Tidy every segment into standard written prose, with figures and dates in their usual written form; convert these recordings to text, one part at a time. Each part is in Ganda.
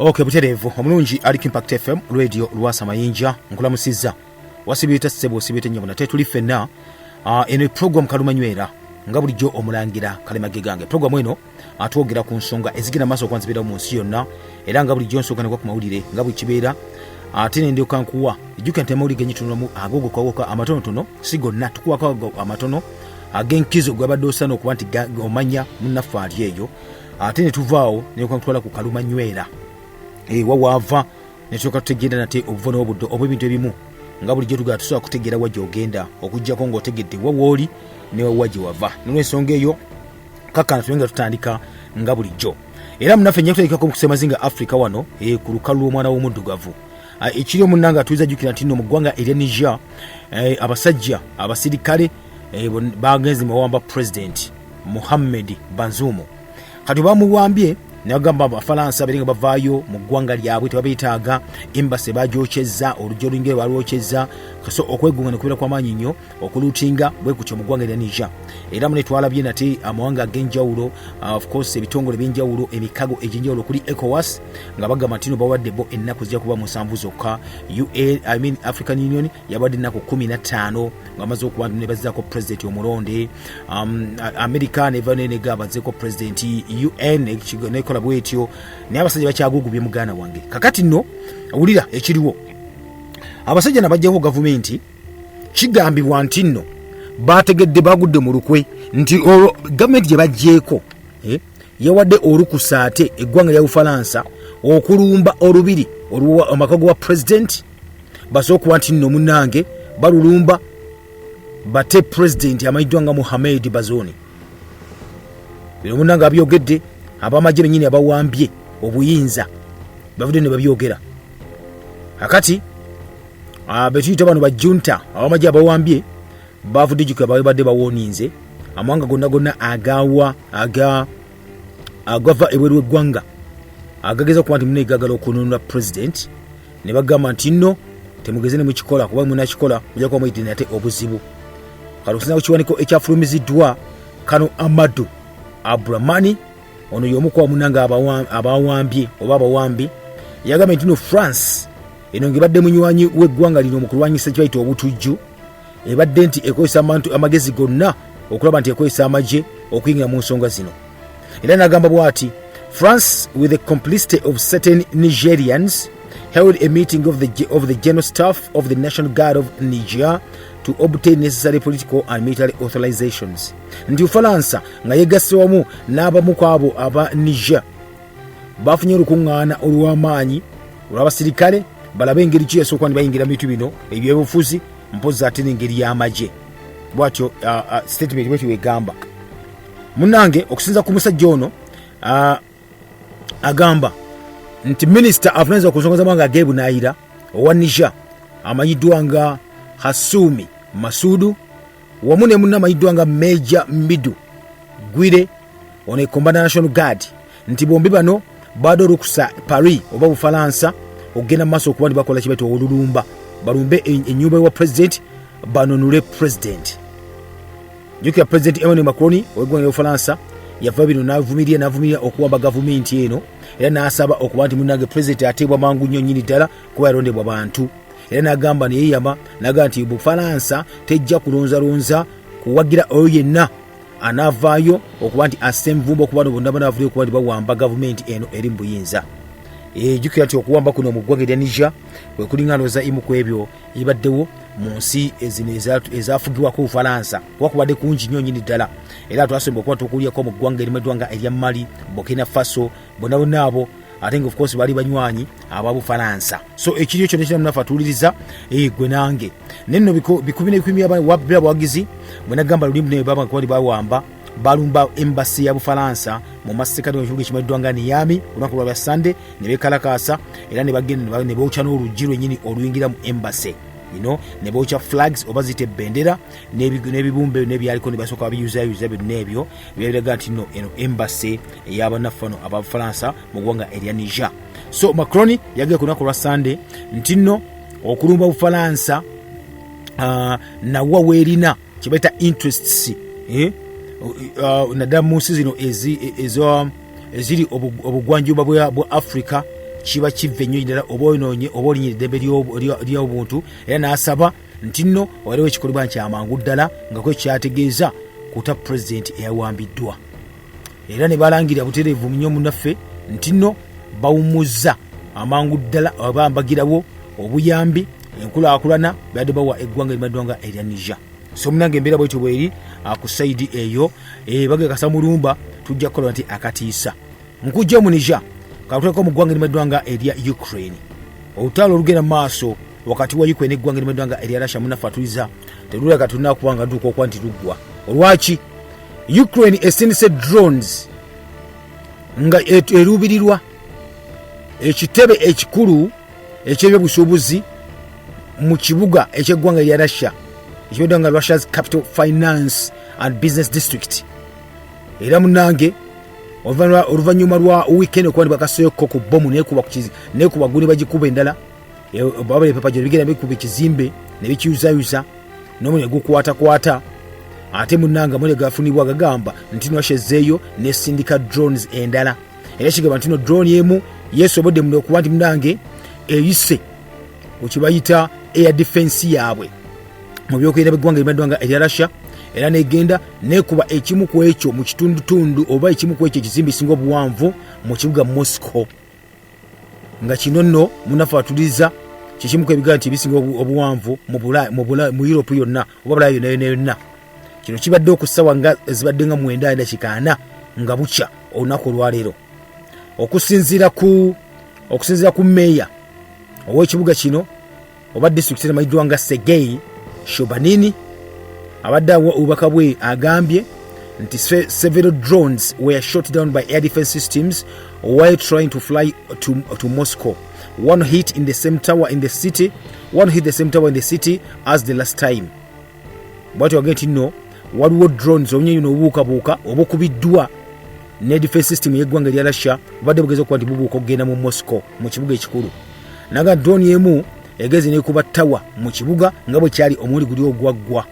Ok, butereevu omulungi aliko Impact FM Radio, Lwasa Mayinja nkulamusizza. Wasibyeta ssebo, osibyete nnyabo, nate tuli ffenna. Eno program Kalumanywera, nga bulijjo omulangira Kalemage gange. Program eno atwogera ku nsonga ezigenda maaso okuba nzibeerawo mu nsi yonna, era nga bulijjo nsooka nekwa ku mawulire nga bwe kibeera, ate nendyoka nkuwa. Ejjukira nti amawulire genyitunulamu agogokagoka amatonotono, si gonna, tukuwako ago amatono ag'enkizo gwabadde osaana okuba nti omanya munnaffe ali eyo, ate ne tuvaawo neyoka ntwala ku Kalumanywera ewa waava, netulyoka tutegeera nate obuvo n'obuddo oba ebintu ebimu. Nga bulijjo tugala tusobola kutegeera wa gy'ogenda okuggyako ng'otegedde wa wooli ne wa gye wava. Nolwensonga eyo kakkana tube nga tutandika nga bulijjo, era munaffe nja kutandikako mu kusemazinga Africa wano ku lukalu lw'omwana w'omuddugavu. Ekiri omunnanga atuliza, jjukira nti nno mu ggwanga erya Niger abasajja abasirikale bagenze bawamba President Muhammed Bazoum. Kati bamuwambye nagamba Abafalansa bere nga bavaayo mu ggwanga lyabwe, tebabeetaaga. Embassy bagyokyezza, olujja oluyingira balwokyezza, so okwegunga nekubeera kwamaanyi nnyo, okuluutinga bwe kutyo mu ggwanga erya Niger. Era mune twalabye nate amawanga ag'enjawulo, of course ebitongole ebyenjawulo, emikago egy'enjawulo okuli ECOWAS, nga bagamba nti no bawadde bo ennaku zijja kuba 7 zokka. UA, I mean African Union, yabawadde ennaku 15 nga bamaze okuba ne bazzaako president omulonde. America neva nenega bazzeeko president, UN nekola bwetyo, naye abasajja bakyagugubye muganda wange. Kakati nno wulira ekiriwo, abasajja nabajjako gavumenti, kigambibwa nti nno bategedde bagudde mu lukwe nti olwo gavumenti gye bajjeeko yawadde olukusa ate eggwanga lya Bufalansa okulumba olubiri amaka gwa president, basobola okuba nti nno munnange balulumba bate president amanyiddwa nga Muhammed Bazoum. Bino munnange abyogedde abamagye bennyini abawambye obuyinza, bavudde ne babyogera. Kakati betuyita bano bajunta abamagye abawambye bavudde, jukira babadde bawoninze amawanga gonna gonna agawa aga agava ebweru w'eggwanga agageza kuba nti muna egagala okununula president, ne bagamba nti nno temugeze ne mukikola, kuba munakikola mujja kuba muyitire nate obuzibu. Kati okusinza ku kiwandiiko ekyafulumiziddwa kano Amadu Abramani, ono y'omu ku bamunanga abawambye oba abawambi, yagambye nti no France eno ng'ebadde munywanyi w'eggwanga lino mu kulwanyisa kye bayita obutujju, ebadde nti ekozesa abantu amagezi gonna okulaba nti ekozesa amagye okuyingira mu nsonga zino. Era n'agamba bw'ati: "France, with the complicity of certain Nigerians, held a meeting of the general staff of the National Guard of Niger to obtain necessary political and military authorizations." Nti Ufalansa nga yegasse wamu n'abamu ku abo aba Niger bafunye olukuŋŋaana olw'amaanyi olw'abasirikale balabe engeri ki yasooka ne bayingira mu bintu bino ebyobufuzi, mpozi ate n'engeri y'amagye. Bwatyo statement bwetyo wegamba munnange. Okusinza ku musajja ono, agamba nti minisita avunanyizibwa ku nsonga z'amawanga ag'ebunaayira owa Niger amanyiddwa nga Hasumi Masudu, wamu ne munne amanyiddwa nga Major Midu Gwire, ono ekomba National Guard, nti bombi bano baadde olukusa Paris oba Bufalansa okugenda mu maaso okuba nti bakola kibaita olulumba, balumbe ennyumba wa president, banunule president. Jjukira President Emmanuel Macron ow'eggwanga lya Bufalansa yava bino n'avumirira n'avumirira okuwamba gavumenti eno, era n'asaba okuba nti munnange president ateebwa mangu nnyo nnyini ddala kuba yalondebwa bantu. Era n'agamba neyeyama n'agamba nti Bufalansa tejja kulonzalonza kuwagira oyo yenna anaavaayo okuba nti assa envumbo okuba no bonna banaavuddeyo okuba nti bawamba gavumenti eno eri mu buyinza. Jjukira nti okuwamba kuno mu ggwanga erya Niger kwe kulinga ndowooza imu ku ebyo ebibaddewo mu nsi ezino ezafugibwako Bufalansa, kuba kubadde kungi nnyo nnyini ddala. Era twasomba okuba tukulyako mu ggwanga erimanyiddwa nga erya Mali, Burkina Faso, bonna bonna abo, ate nga of course baali banywanyi aba Bufalansa. So ekiriyo kyonna kina munaffe atuwuliriza, gwe nange, naye nno bikumi n'ebikumi by'abawagizi bwe nagamba lulimbu naye baba kuba bawamba balumba embassy ya Bufalansa mu masekati mu kibuga ekimanyiddwa nga Niami olunaku lwa Sande, ne bekalakaasa era ne bagenda ne bookya n'oluggi lwennyini oluyingira mu embassy ino, ne bookya flags oba ziyita ebendera n'ebibumbe n'ebyaliko, ne basooka babiyuzayuza byonna ebyo byebiraga nti no eno embassy ey'abannaffe bano abafalansa mu ggwanga erya Niger. So Macron yagenda ku lunaku lwa Sande nti nno okulumba Bufalansa nawa weerina kyebaita interests, naddala mu nsi zino eziri obugwanjuba bwa Africa. Kiba kivve nnyo ddala oba onoonye oba olinyira eddembe ly'obuntu. Era n'asaba nti nno waliwo ekikolebwa nkyamangu ddala nga kwe kyategeeza kuta pulezidenti eyawambiddwa. Era ne balangira butereevu nnyo munnaffe nti nno bawummuzza amangu ddala oba mbagirawo obuyambi enkulaakulana byadde bawa eggwanga erimaddwa nga erya Niger. So munange, embeera bwetyo bweri ku side eyo. Bagekasa mulumba tujja kukola nti akatiisa nkujja mu Niger, katuleko mu ggwanga erimaddwa nga erya Ukraine. Olutalo olugenda mu maaso wakati wa Ukraine eggwanga erimaddwa nga erya Russia, munaffe atuliza, telulaka tulina kuba nga lutuuka okuba nti luggwa. Olwaki Ukraine esindise drones nga eruubirirwa ekitebe ekikulu ekyebyobusuubuzi mu kibuga ekyeggwanga erya Russia ekibeddwa nga Russia's capital finance and business district. Era munange, oluvannyuma lwa weekend okuba nibakaseyoko ku bomu nekuba guni bagikuba endala, baba epepa bigenda bikuba ekizimbe nebikiyuzayuza nomu negukwatakwata. Ate munange, amawulire gafunibwa gagamba nti Russia ezzeeyo nesindika drones endala. Era kigamba nti no drone emu yesobodde muno okuba nti munange eyise ekibayita air defense yaabwe mu byokwerinda byeggwanga erimaddwa nga erya Russia, era negenda nekuba ekimu ku ekyo mu kitundutundu oba ekimu ku ekyo ekizimbe ekisinga obuwanvu mu kibuga Moscow. Nga kino nno munafe atuliza kikimu ku ebigaa nti ebisinga obuwanvu mu Europe yonna oba Bulaya yonna yonna yonna. Kino kibadde okusawa nga zibadde nga 9:40 nga bukya olunaku olwaleero. Okusinziira ku meeya ow'ekibuga kino oba disitulikiti emanyiddwa nga Sergei Sobyanin, abadde awa obubaka bwe agambye nti several drones were shot down by air defense systems while trying to fly to Moscow. One hit in the same tower in the city, one hit the same tower in the city as the last time. Bwatyo wagee nti nno waliwo drones, obunyonyi nobubuukabuuka obukubiddwa ne defense system y'eggwanga erya Russia, bubadde bugeza okuba nti bubuuka okugenda mu Moscow, mu kibuga ekikulu. Naga drone emu egeze nekuba tower mu kibuga nga bwe kyali omulundi guli ogwaggwa.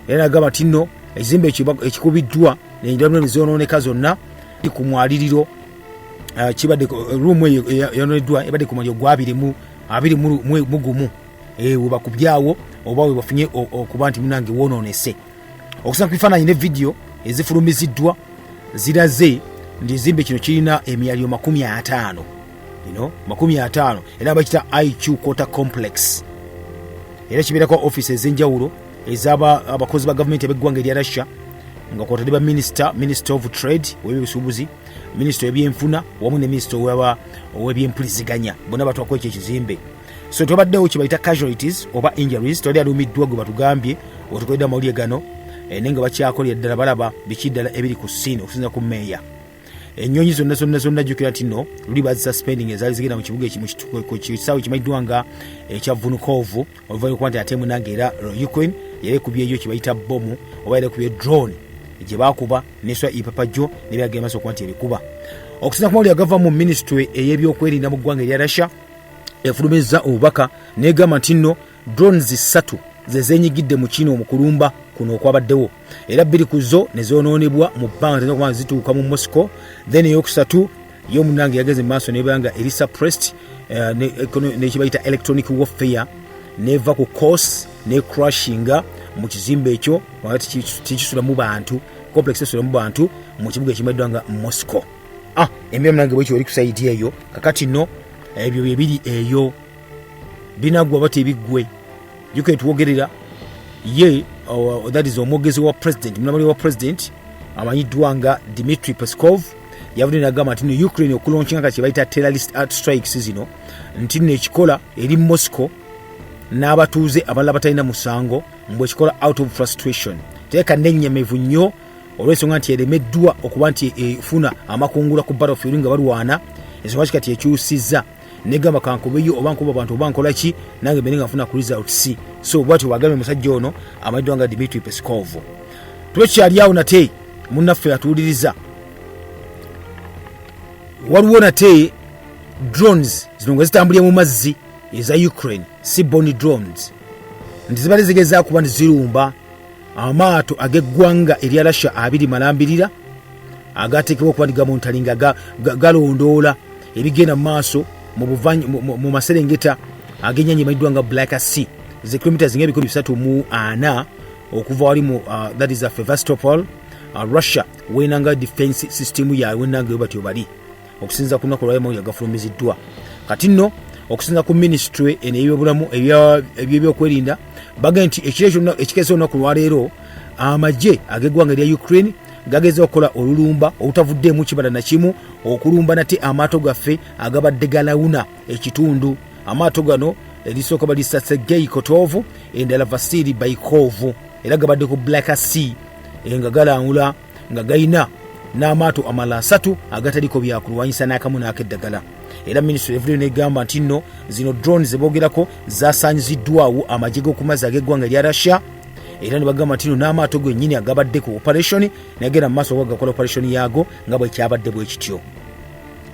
Era nagamba nti nno ekizimbe ekikubiddwa nendabino nezonooneka zonna ku mwaliriro, kibadde room eyo eyononeddwa ebadde ku mwaliro gwa 21 webakubyawo oba webafunye okuba nti munange wonoonese. Okusanga ku bifaananyi ne vidiyo ezifulumiziddwa ziraze nti ekizimbe kino kirina emyaliro 50, 50, era bakita IQ Quarter Complex. Era kibeerako offisi ez'enjawulo ez'abakozi ba gavumenti ab'eggwanga erya Russia, nga kwotadde ba minister of trade, ow'ebyobusuubuzi, minisita w'ebyenfuna wamu ne minisita ow'ebyempuliziganya, bonna batwako ekyo ekizimbe. So tewabaddewo kyebayita casualties oba injuries, tewali alumiddwa gwe batugambye wetukoledde amawulire gano, naye nga bakyakolera ddala balaba biki ddala ebiri ku scene. Okusinza ku meeya, ennyonyi zonna zonna zonna, jjukira nti nno luli bazisuspending ezaali zigenda mu kibuga ku kisaawe kimanyiddwa nga ekya Vnukovo, oluvannyuma okuba nti ate munange era Ukraine yali ekubyeyo kyebayita bomu oba yali ekubye drone gye bakuba neswa ipapajjo nebyagenda maaso okuba nti ebikuba. Okusinza ku mawulire agava mu minisitule ey'ebyokwerinda mu ggwanga erya Russia, efulumizza obubaka negamba nti nno drones 3 ze zenyigidde mu kino mu kulumba kuno okwabaddewo, era bbiri ku zo ne zoonoonebwa mu bbanga tena okuba nga zituuka mu Moscow. Then eyokusatu yo munange yageze mu maaso nebeera nga eri suppressed nekibayita electronic warfare, neva ku course ne crashinga mu kizimbe ekyo wakati tekisulamu bantu, complex esulamu bantu mu kibuga ekimanyiddwa nga Moscow. Embeera munange bwekyo eri ku side eyo. Kakati nno ebyo byebiri eyo, binaggwa ba tebiggwe? Jukire tuwogerera ye, that is omwogezi wa president, munamawulire wa president amanyiddwa nga Dmitri Peskov, yavudde nagamba nti no Ukraine okulaunchinga nga kyebayita terrorist art strikes zino, nti nno ekikola eri Moscow n'abatuuze abalala batalina musango, mbwe ekikola out of frustration, teeka nennyamivu nnyo olw'ensonga nti eremeddwa okuba nti efuna amakungula ku battlefield nga balwana. Ensonga ki kati ekyusizza negamba kankubeyo oba nkuba abantu oba nkola ki, nange mbere nga nfuna ku results. So bwatyo bwagambye omusajja ono amanyiddwa nga Dmitri Peskov. Tube tukyali awo, nate munnaffe atuwuliriza, waliwo nate drones zino nga zitambulira mu mazzi eza Ukraine, seaborne drones, nti zibadde zigezaako kuba nti zirumba amaato ag'eggwanga erya Russia abiri malambirira agateekebwa okuba nti gamonitoringa, galondoola Ebigenda mu maaso mu maserengeta ag'ennyanja emanyiddwa nga Black Sea, ze kilometers nga 340 okuva wali mu that is Sevastopol, Russia wenanga defense system yaabwe wenanga batyo bali. Okusinza ku lunaku olwaleero yagafulumiziddwa. Kati nno okusinza ku ministry eno ebyobulamu, ebyebyokwerinda, bagambye nti ekiro ekikeesa olunaku lwaleero amagye ag'eggwanga erya Ukraine gageza okukola olulumba olutavuddeemu kibala nakimu, okulumba nate amaato gaffe agabadde galawuna ekitundu. Amaato gano erisooka balisa Sergei Kotov, endala Vasili Baikov, era gabadde ku Black Sea nga galangula nga galina n'amaato amalala 3 agataliko byakulwanyisa n'akamu n'akeddagala. Era minisitule evuddeyo negamba nti nno zino drone zebogerako zasanyiziddwawo amagye g'okumazzi ag'eggwanga erya Russia, era ne bagamba nti no n'amaato gennyini agabadde ku operation nagenda mu maaso oba gakola operation yaago nga bwe kyabadde bwe kityo.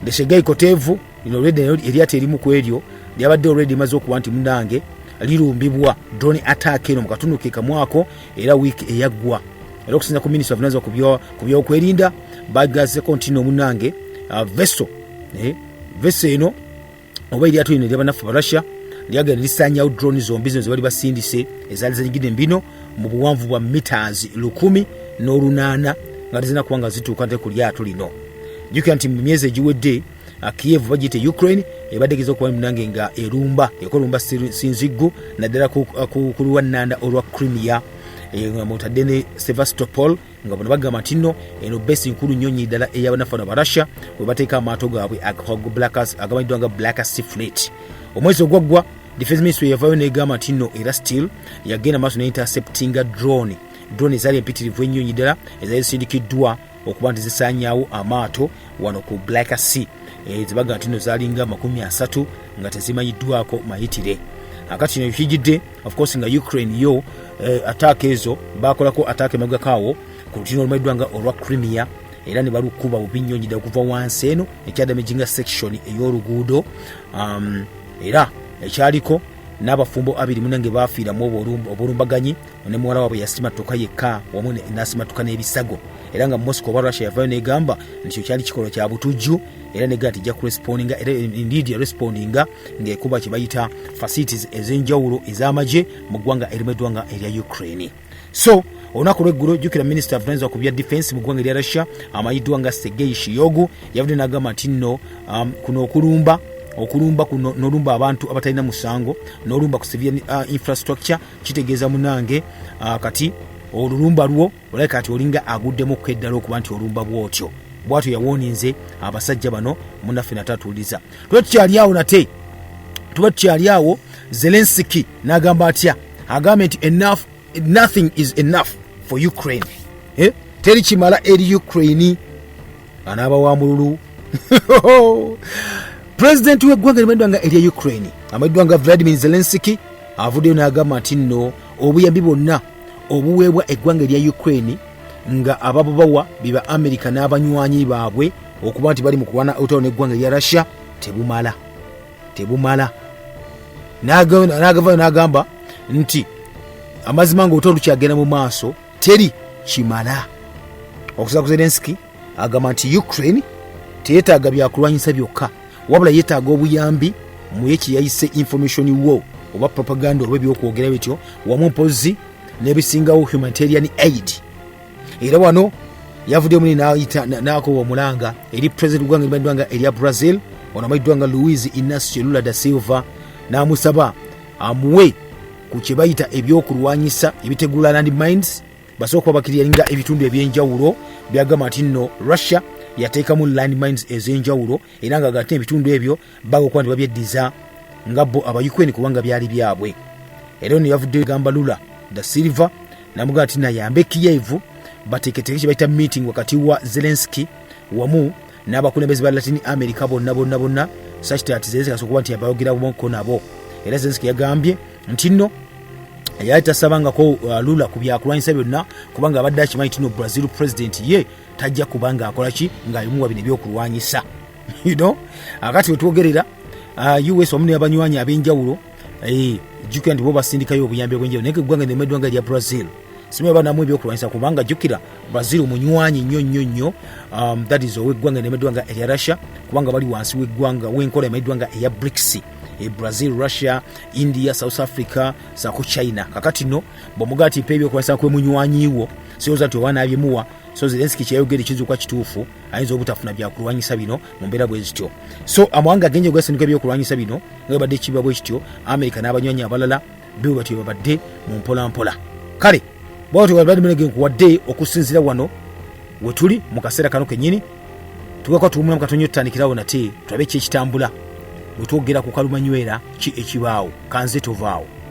The Sergei Kotov lino already eryato erimu ku eryo lyabadde already limaze okuba nti munange lirumbibwa drone attack eno mu katundu ke kamwako era wiiki eyaggwa. Era okusinza ku minisita avunanyizibwa ku byokwerinda, bagazeko nti no munange vessel, vessel eno oba eryato lino eryabannaffe ba Russia lyagenda lisanyawo drone zombi zino zebali basindise ezaali zenyigidde mbino mu buwanvu bwa meters 1008 nga tezina kuba nga zituuka nte ku lyato lino. Jjukira nti mu myezi egiwedde Kiev bagiyita Ukraine ebadde egeza okuba munange nga erumba, ekolumba sinziggu naddala ku lwannanda olwa Crimea, nga mutadde ne Sevastopol, nga bano bagamba nti nno eno base nkulu nnyo nnyo ddala ey'abannaffe ba Russia we bateeka amaato gaabwe agamanyiddwa nga Black Sea Fleet. Omwezi ogwaggwa defense ministry yavaayo negamba nti nno era still yagenda maaso neinterceptinga drone ezaali empitirivu ennyo nnyo ddala ezaali zisindikiddwa okuba nti zisaanyaawo amaato wano ku Black Sea, zibaga nti nno zaalinga 30 nga tezimanyiddwako mayitire. Akati kino kijidde of course nga Ukraine yo attack ezo bakolako attack emabegako ku lutindo olumanyiddwa nga olwa Crimea, era ne balukuba bubi nnyo ddala okuva wansi eno ekyadamaginga section ey'oluguudo, era ekyaliko n'abafumbo abiri munange bafiiramu obulumbaganyi, ne muwala waabwe yasimatuka yekka wamu n'asimatuka n'ebisago. Era nga Moscow oba Russia yavayo negamba nti kyo kyali kikolwa kya butujju, era nega nti ejja kurespondinga, era indeed yarespondinga ng'ekuba kye bayita facilities ez'enjawulo ez'amagye mu ggwanga erimeddwa nga erya Ukraine. So olunaku lweggulo, jjukira minisita avunanyizibwa ku bya defense mu ggwanga erya Russia amanyiddwa nga Sergei Shoigu yavudde n'agamba nti nno kuno okulumba kuno n'olumba abantu abatalina musango, n'olumba ku civilian infrastructure, kitegeeza munange kati olulumba lwo olabika kati olinga aguddemu eddala okuba nti olumba bwotyo. Bwatyo yawoninze abasajja bano. Munaffe nate atuwuliriza, tuba tukyali awo, nate tuba tukyali awo, Zelenski n'agamba atya? Agambye nti enough, nothing is enough for Ukraine, eh? Teri kimala eri Ukraine. Anaaba wa mululu pulezidenti w'eggwanga limanyiddwa nga erya Ukraine amanyiddwa nga Vladimir Zelenski avuddeyo n'agamba nti nno obuyambi bwonna obuweebwa eggwanga erya Ukraine nga ababubawa biba Amerika n'abanywanyi baabwe okuba nti bali mu kulwana olutalo n'eggwanga erya Russia tebumala, tebumala. N'agavayo n'agamba nti amazima nga olutalo lukyagenda mu maaso teri kimala. Okusinza ku Zelenski, agamba nti Ukraine teyetaaga byakulwanyisa byokka, wabula yeetaaga obuyambi muye kyeyayise information war oba propaganda oba ebyokwogera bityo, wamu mpozi n'ebisingawo humanitarian aid. Era wano yavudde muni n'akoba omulanga eri president gwanga erimanyiddwa nga erya Brazil, ono amanyiddwa nga Luiz Inacio Lula da Silva, n'amusaba amuwe ku kye bayita ebyokulwanyisa ebitegula land mines, basobola okuba bakiryalinga ebitundu ebyenjawulo byagamba nti nno Russia yateekamu land mines ez'enjawulo, era nga gate ebitundu ebyo baga okuba nti babyeddiza nga bo aba Ukraine kubanga byali byabwe. Era ono yavudde gamba Lula da Silva namugamba nti nayambe Kiev bateeketeeke kye bayita meeting wakati wa Zelenski wamu n'abakulembeze ba Latin America bonna bonna bonna, such that Zelenski asobola okuba nti abayogeramuko nabo. Era Zelenski yagambye nti nno yali tasabangako Lula ku byakulwanyisa byonna kubanga abadde akimanyi nti no Brazil president ye tajja kuba ng'akola ki ng'abimuwa bino ebyokulwanyisa. Akati wetwogerera US wamu n'abanywanyi ab'enjawulo, jjukira nti bo basindikayo obuyambi obw'enjawulo, naye eggwanga nemeddwa nga erya Brazil. Simanyi oba namu ebyokulwanyisa, kubanga jjukira Brazil munywanyi nnyo nnyo nnyo, that is ow'eggwanga enemeddwa nga erya Russia, kubanga bali wansi w'eggwanga w'enkola emanyiddwa nga eya BRICS, Brazil, Russia, India, South Africa saako China. Kakati no bw'omugaa ti mpa ebyokulwanyisa kwe munywanyi wo, siyooza nti oba nabyemuwa. So Zelenski kyeyayogera ekiyinza okuba kituufu, ayinza obutafuna byakulwanyisa bino mu mbeera bwe zityo. So amawanga agengi ogasindika ebyokulwanyisa bino nga bibadde kiba bwe kityo, Amerika n'abanywanyi abalala bwe batyo babadde mu mpolampola. Kale bwatyo babadde munege nkuwadde okusinziira wano wetuli mu kaseera kano kennyini. Tugako tuwumulamu katono, tutandikirawo nate tulabe ki ekitambula bwe twogera ku kalumanywera, ki ekibaawo. Kanze tovaawo.